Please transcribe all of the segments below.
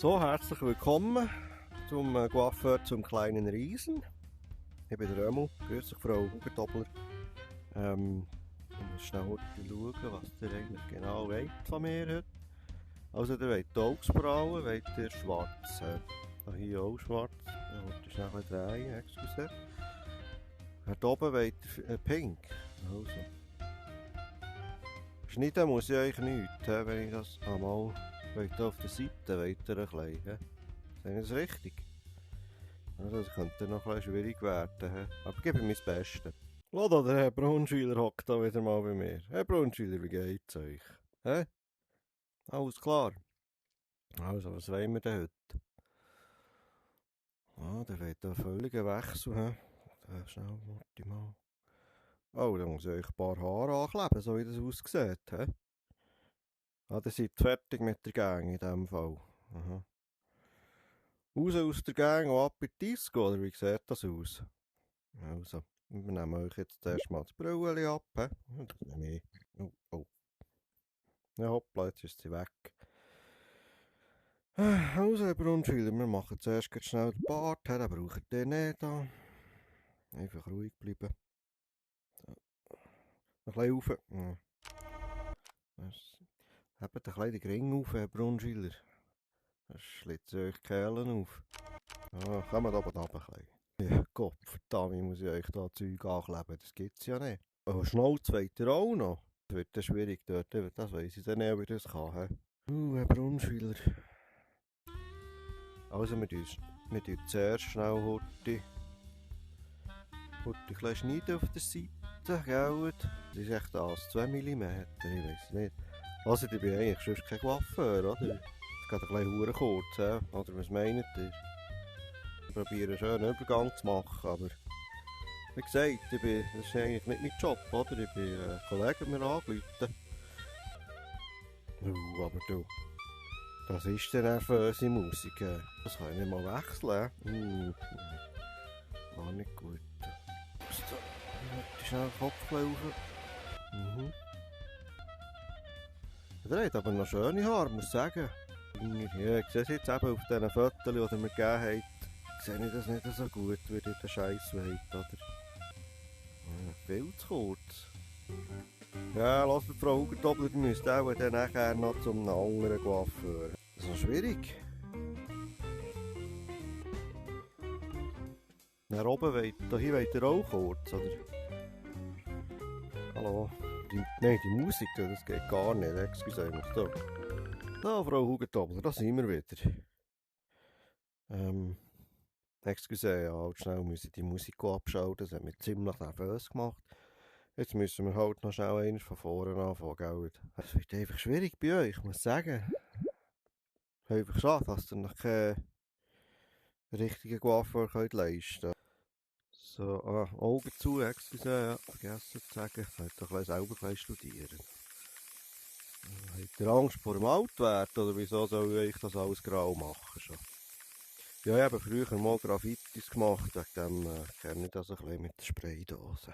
So, herzlich willkommen zum Coiffeur zum kleinen Riesen. Ich bin der Römu, grüß dich Frau Hugentobler. Ich muss schnell schauen, was ihr eigentlich genau wollt von mir heute. Also ihr wollt die Augsbrauen, wollt ihr schwarz. Hier auch schwarz, ich wollte schnell ein bisschen drehen, excuse. Hier oben wollt ihr pink. Also. Schneiden muss ich euch nichts, wenn ich das einmal auf der Seite weiter ein bisschen. Sehe ich das richtig? Also, das könnte noch ein bisschen schwierig werden. Aber ich gebe mein Bestes. Oder der Herr Braunschüler hockt da wieder mal bei mir. Herr Braunschüler, wie geht's euch? Hä? Alles klar? Also, was wollen wir denn heute? Ah, der will da einen völligen Wechsel. Schnell, warte mal. Oh, da muss ich euch ein paar Haare ankleben, so wie das aussieht. Ah, ihr seid fertig mit der Gang in diesem Fall. Aha. Raus aus der Gang und ab in die Disco, oder wie sieht das aus? Also, wir nehmen euch jetzt erstmal das Brüllen ab. Das nehme ich. Oh. Ja, hoppla, jetzt ist sie weg. Also, Herr Brunschüler, wir machen zuerst schnell den Bart. Den braucht ihr nicht. Da. Einfach ruhig bleiben. So. Ein bisschen rauf. Ja. Hebt ein bisschen den Ring auf, Herr Brunschüler. Das schlitzt euch die Kehlen auf. Ah, kommt aber da ein bisschen. Ja, Gott, verdammt, ich muss euch da Zeug ankleben, das gibt's ja nicht. Oh, Schnauz wollt ihr auch noch? Das wird dann schwierig dort, das weiss ich dann nicht, ob ich das kann. Herr Brunschüler. Also, wir tun zuerst schnell Horti ein bisschen schneiden auf der Seite, gell? Das ist echt das, 2 mm, ich weiss nicht. Also, ich bin eigentlich sonst kein Coiffeur, oder? Das geht ein bisschen hure kurz, oder was meint ihr? Ich probiere einen schönen Übergang zu machen, aber wie gesagt, das ist eigentlich nicht mein Job, oder? Ich bin Kollegen mir angerufen. Aber du, das ist dann nervöse Musik. Das kann ich nicht mal wechseln. War nicht gut. So, ich schnell den Kopf rauf. Der hat aber noch schöne Haare, muss ich sagen. Ja, ich sehe es jetzt eben auf diesen Fotos, die ihr mir gegeben habt. Sehe ich das nicht so gut, wie ihr den Scheiß wollt, oder? Viel zu kurz. Ja, lasst Frau Hugentobler, die müsst auch dann nachher noch zum anderen Coiffeur. Das ist noch schwierig. Nach oben hier wollt ihr auch kurz, oder? Hallo? Nein, die Musik, das geht gar nicht. Excuse mich. So, Frau Hugentobler, da sind wir wieder. Excuse, ja, halt schnell müssen die Musik abschalten, das hat mich ziemlich nervös gemacht. Jetzt müssen wir halt noch schnell eins von vorne anfangen, gell? Es wird einfach schwierig bei euch, ich muss sagen. Einfach schade, dass ihr noch keinen richtigen Coiffeur leisten könnt. So, Augen zu, excuse, ja, vergessen zu sagen. Ich sollte doch selber studieren. Habt ihr Angst vor dem Altwerden, oder wieso soll ich das alles grau machen schon? Ja, ich habe früher mal Graffitis gemacht, wegen dem kenne ich das ein bisschen mit der Spraydose.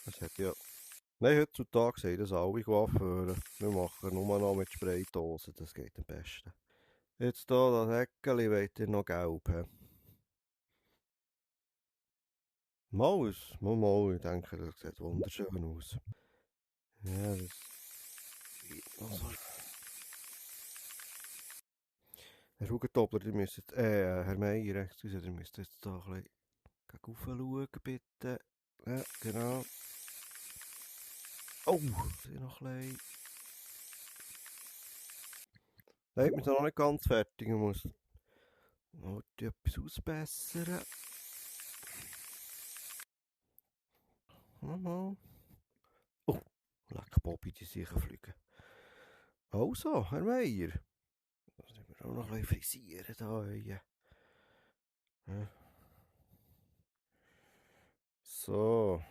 Das hat ja... Nein, heutzutage sehen das alle Coiffeure. Wir machen nur noch mit Spraydosen, das geht am besten. Jetzt hier, das Häckchen, wollt ihr noch gelb haben? Mal, ich denke, das sieht wunderschön aus. Ja, das... Also... Herr Hugentobler, ihr müsst... Herr Meier, excuse, ihr müsst jetzt da ein bisschen gegen schauen, bitte. Ja, genau. Oh, das ist noch ein bisschen... Nein, wir sind noch nicht ganz fertig. Ich muss noch etwas ausbessern. Nochmal. Oh, lecker Bobby, die sicher fliegen. Also, Herr Meier. Das müssen wir auch noch ein bisschen frisieren da. Ja. So.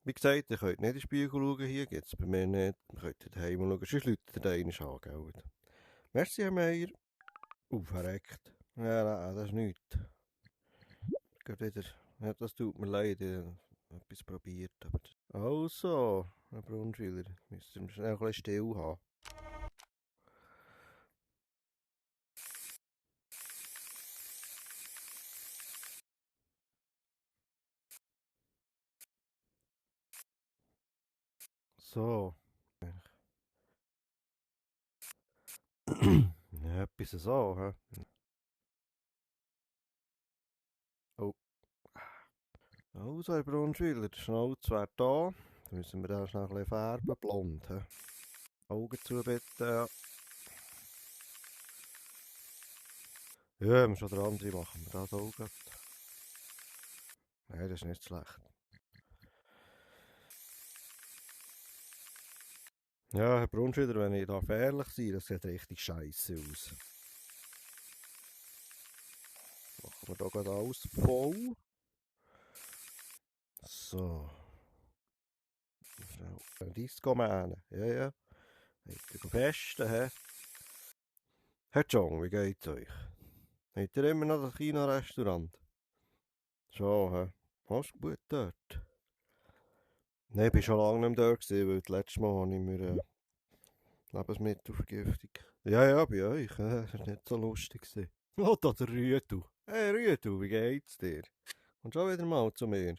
Wie gesagt, ihr könnt nicht in den Spiegel schauen, hier geht es bei mir nicht. Ihr könnt daheim schauen, sonst Leute da einmal an, gell? Merci, Herr Meier. Verreckt. Ja, nein, das ist nichts. Geht wieder. Ja, das tut mir leid, ich habe etwas probiert. Aber... Also, Herr Brunschüler, müsst ihr schnell ein bisschen still haben. So. Ja, etwas so, hä? Oh. Also, Herr Brunschwiller, der Schnauz wäre da. Dann müssen wir da schnell ein bisschen färben, blond, hä? Augen zu, bitte. Ja, wenn wir schon dran sind, machen wir das auch grad. Nein, das ist nicht schlecht. Ja, Herr Brunschwiller, wenn ich da ehrlich sein, das sieht richtig scheiße aus. Machen wir da gerade alles voll. So. Schnell Disco mähnen. Ja, ja. Habt ihr festen, hä? Herr Chong, wie geht's euch? Habt ihr immer noch das China-Restaurant? Schon, hä? Alles gut dort? Nein, ich bin schon lange nicht mehr dort gewesen, weil das letzte Mal habe ich mir Lebensmittelvergiftung. Ja, ja, bei euch, das war nicht so lustig gewesen. Oh, da der Rüedu. Hey Rüedu, wie geht's dir? Und schon wieder mal zu mir.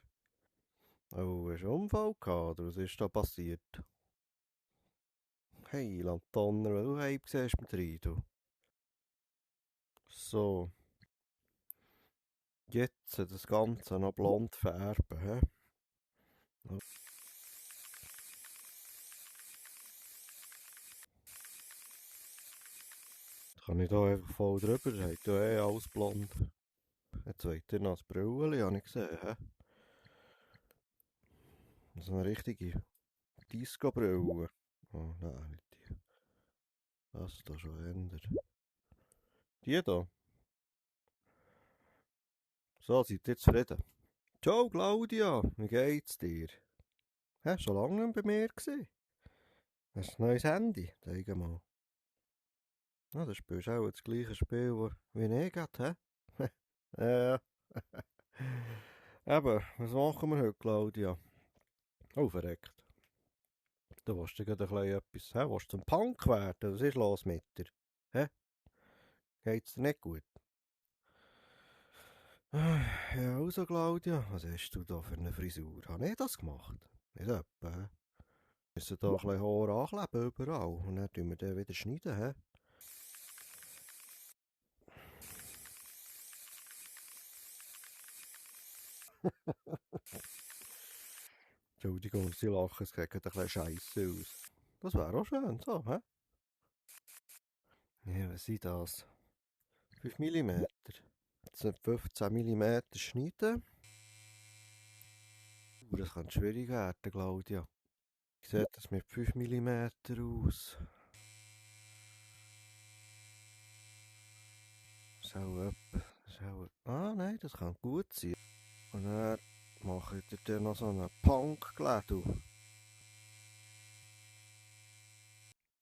Oh, hast du einen Unfall gehabt, oder was ist da passiert? Hey, Latonna, weil du heim siehst mit rein, du. So, jetzt das Ganze noch blond färben, hä? Kann ich da einfach voll drüber, das hat ja eh alles blond. Jetzt wollt ihr noch das Brüllen, habe ich gesehen, hä? So eine richtige Disco-Brille. Oh nein, nicht die. Das da schon ändert. Die da. So, seid ihr zufrieden? Ciao Claudia, wie geht's dir? Hä, schon lange nicht bei mir gewesen? Hast du ein neues Handy? Zeig mal. Ah, das spielst auch das gleiche Spiel wie ich gerade, hä? Ja. Eben, was machen wir heute, Claudia? Oh, verreckt. Du willst dir gerade ein bisschen etwas, hä? Willst du zum Punk werden? Was ist los mit dir? Hä? Geht's dir nicht gut? Ja, also Claudia, was hast du da für eine Frisur? Habe ich das gemacht? Nicht etwa, hä? Wir müssen da ein bisschen Haar ankleben überall und dann tun wir den wieder schneiden, hä? Entschuldigung, sie lachen, es sieht gerade ein bisschen scheisse aus. Das wäre auch schön, so, hä? Ja, was sind das? 5 mm. Jetzt sind 15 mm schneiden. Das könnte schwierig werden, Claudia. Wie sieht das mit 5 mm aus? Ah nein, das kann gut sein. Und dann mache ich dir noch so einen Punk-Glädel.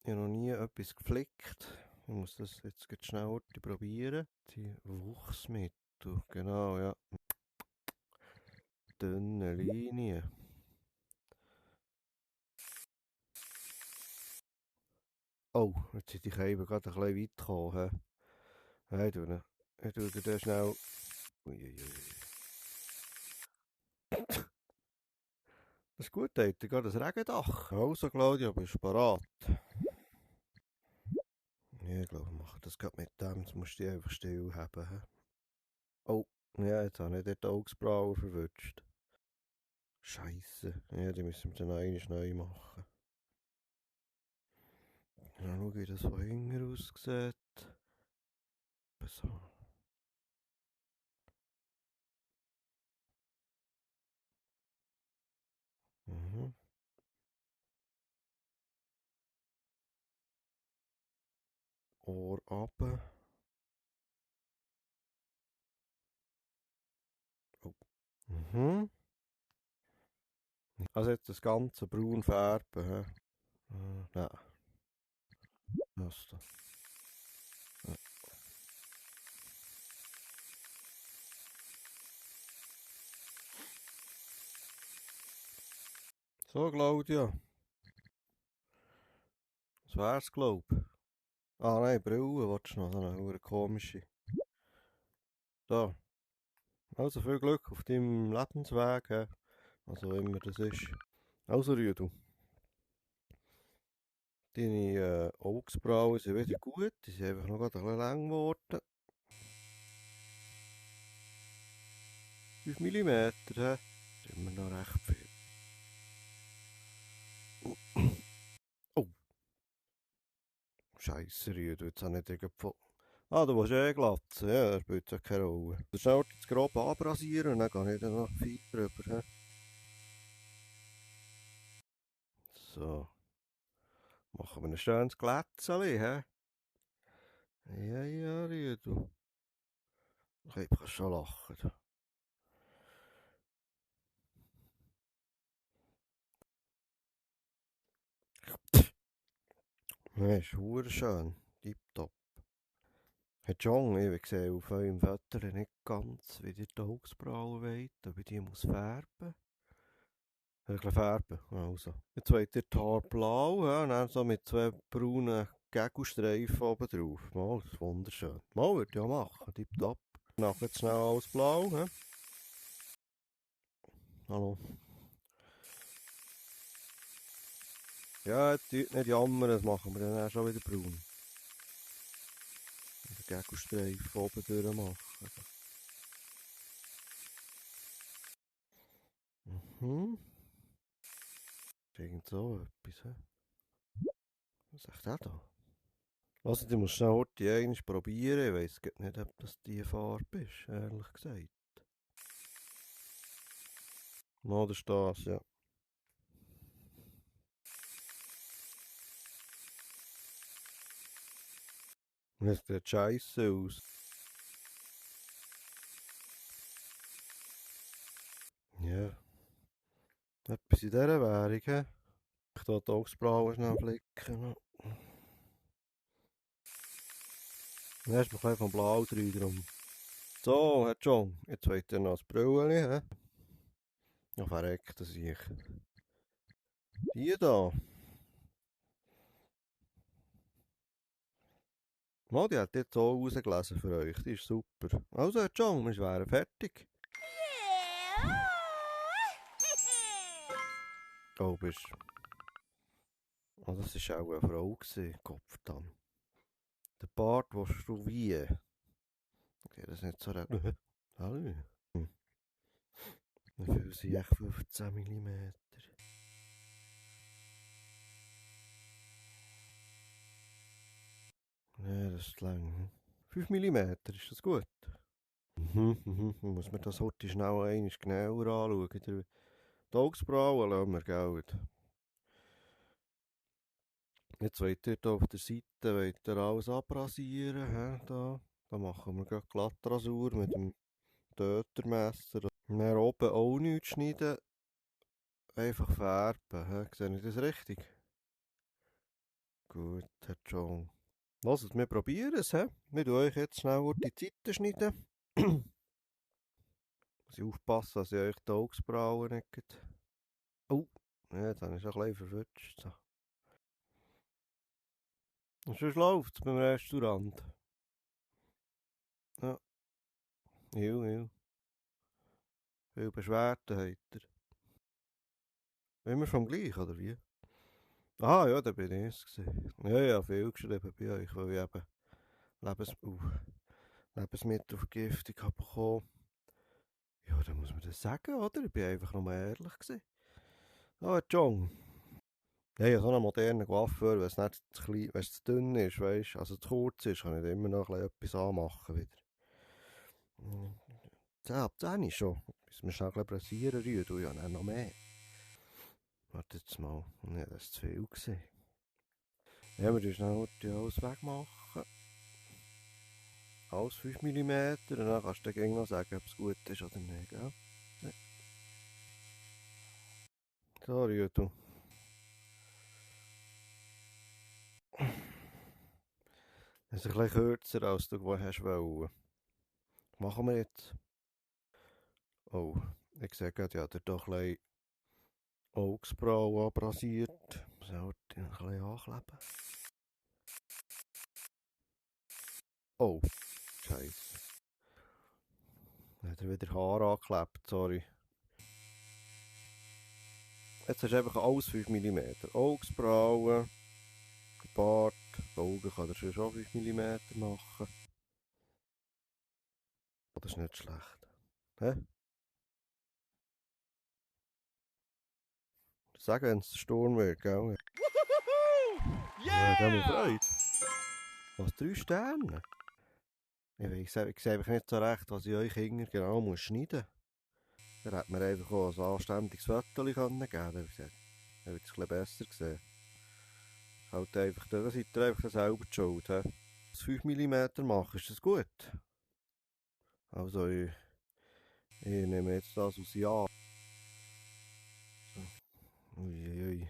Ich habe noch nie etwas geflickt. Ich muss das jetzt schnell probieren. Die Wuchsmittel, genau, ja. Dünne Linie. Oh, jetzt sind die Käben gerade ein bisschen weit gekommen. Hey, ich tue dir den schnell... Uiuiui. Das ist gut, habt ihr gerade ein Regendach. Also Claudia, bist du bereit? Ja, ich glaube, wir machen das gerade mit dem. Jetzt musst du dich einfach still haben. He? Oh, ja, jetzt habe ich dort die Augsbrauen verwünscht. Scheisse. Ja, die müssen wir dann einmal neu machen. Dann schau, wie das von hinten aussieht. So. Mhm. Ohr runter. Oh. Mhm. Also jetzt das ganze braun färben. He? Nein, das da. Ja. So, Claudia. Das wär's, glaub. Ah nein, Brille willst du noch, so eine komische. Da. Also viel Glück auf deinem Lebensweg, was auch immer das ist. Also Rüdu. Deine Augsbrauen sind wieder gut, die sind einfach noch gerade ein bisschen lang geworden. 5 mm, hä? Das ist immer noch recht viel. Oh, Scheisse, Rüde, jetzt habe ich nicht irgendwo... Ah, du willst eh glatzen, ja, das spielt ja keine Rolle. Du schnell das grob abrasieren und dann gehe ich dann noch fein drüber. He? So, machen wir ein schönes Glätzchen, hä? Ja, ja, Rüdu. Ich kann schon lachen. Ja, ist verdammt schön, tipptopp. Herr John, ich sehe auf eurem Foto nicht ganz, wie ihr die Augsbrauen wollt, ob ich die muss färben. Ein bisschen färben, also. Jetzt wollt ihr die Haare blau, ja, und dann so mit 2 braunen Gegelstreifen oben drauf. Mal, das ist wunderschön. Mal, würde ich ja machen, tipptopp. Nachher jetzt schnell alles blau, hä? Hallo. Ja, jetzt nicht jammern, das machen wir dann auch schon wieder braun. Den Gegelstreifen oben durch machen. Mhm. Irgend so etwas, hä? Was sagt der da? Also, du musst schnell heute einmal probieren. Ich weiss nicht, ob das die Farbe ist, ehrlich gesagt. Mal, das ist das, ja. Das sieht scheisse aus. Ja. Etwas in dieser Währung, hä? Ich hier die Augsbrauen schnell flicken. Dann hast du noch ein bisschen von Blau drin drum. So, Herr John, jetzt wollt ihr noch das Brüllen, hä? Ja, verreckt das ich. Die da. Mal, die hat jetzt auch rausgelesen für euch. Die ist super. Also, Herr John, wir wären fertig. Oh, bist... Oh, das war auch eine Frau, Kopf dann. Der Bart willst du wie? Okay, das ist nicht so recht. Hallo. Wie viel sind echt 15 mm? Ja, das ist lang. 5 mm, ist das gut? Muss man das heute schnell einmal genauer anschauen. Die Augsbrauen lassen wir Geld. Jetzt wollt ihr hier auf der Seite wollt ihr alles abrasieren. He? Da machen wir gleich Glattrasur mit dem Tötermesser. Dann oben auch nichts schneiden, einfach färben. He? Sehe ich das richtig? Gut, Herr John. Lasst, wir probieren es. He? Wir tun euch jetzt schnell die Zeiten schneiden. Muss ich aufpassen, dass ich euch die Augsbrauen nicht... Oh, ja, jetzt habe ich schon ein bisschen verwünscht. So. Und sonst läuft es beim Restaurant. Ja, heel. Viel Beschwerden habt ihr. Immer vom gleich, oder wie? Ah, ja, da bin ich es gesehen. Ja, viel geschrieben bei euch, weil ich eben Lebensmittelvergiftung habe bekommen. Ja, dann muss man das sagen, oder? Ich bin einfach nur ehrlich gewesen. Ah, John. Ja, ja, so einen modernen Coiffeur, wenn es nicht zu klein, wenn es zu dünn ist, weißt, also zu kurz ist, kann ich immer noch etwas anmachen wieder. 10 ab 10 schon. Müssen wir schnell pressieren, du ja noch mehr. Warte jetzt mal. Ja, das war zu viel gewesen. Ja, wir müssen schnell alles wegmachen. Alles 5 mm. Und dann kannst du dir noch sagen, ob es gut ist oder nicht, gell? So, Rüdu. Das ist ein bisschen kürzer, als du hast wollen. Machen wir jetzt. Oh, ich sehe gerade, ja, der doch ein bisschen Augsbrauen abrasiert. Muss ich halt ein bisschen ankleben. Oh, Scheiße. Hat er wieder Haar angeklebt, sorry. Jetzt hast du einfach alles 5 mm. Augsbrauen. Bart. Die Augen kann er schon 5 mm machen. Oh, das ist nicht schlecht. Hä? Sagen, wenn es Sturm wird, gell? Ja, da haben wir Freude. Was, 3 Sterne? Ich sehe einfach nicht so recht, was ich euch Kinder genau muss schneiden muss. Dann hätte mir einfach auch ein anständiges Foto geben können. Dann habe ich gesagt, dann wird es ein bisschen besser gesehen. Halt einfach, da seid ihr einfach selber die Schuld. He? Das 5 mm machen, ist das gut? Also, ich nehme jetzt das aus Ja. Uiuiui.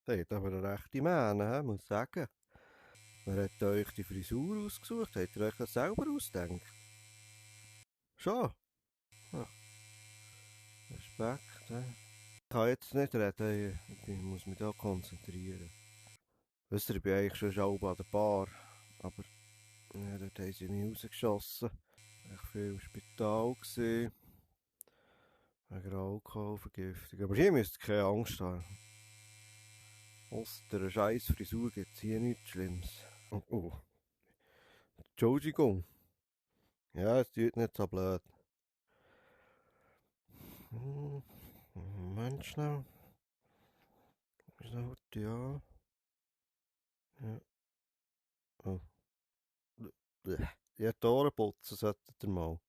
Der hat aber eine rechte Mähne, muss ich sagen. Wer hat euch die Frisur ausgesucht? Habt ihr euch das selber ausgedacht? Schon? Ah, Respekt. Ich kann jetzt nicht reden, ich muss mich da konzentrieren. Wisst ihr, ich bin eigentlich schon halb an der Bar. Aber ja, dort haben sie mich rausgeschossen. Ich war viel im Spital. Gewesen. Wegen Alkoholvergiftung. Aber hier müsst ihr keine Angst haben. Aus der scheiß Frisur gibt es hier nichts Schlimmes. Oh. Entschuldigung. Ja, es tut nicht so blöd. Moment schnell. Schnell, ja. Ja. Oh. Ja, die Ohren putzen solltet ihr mal.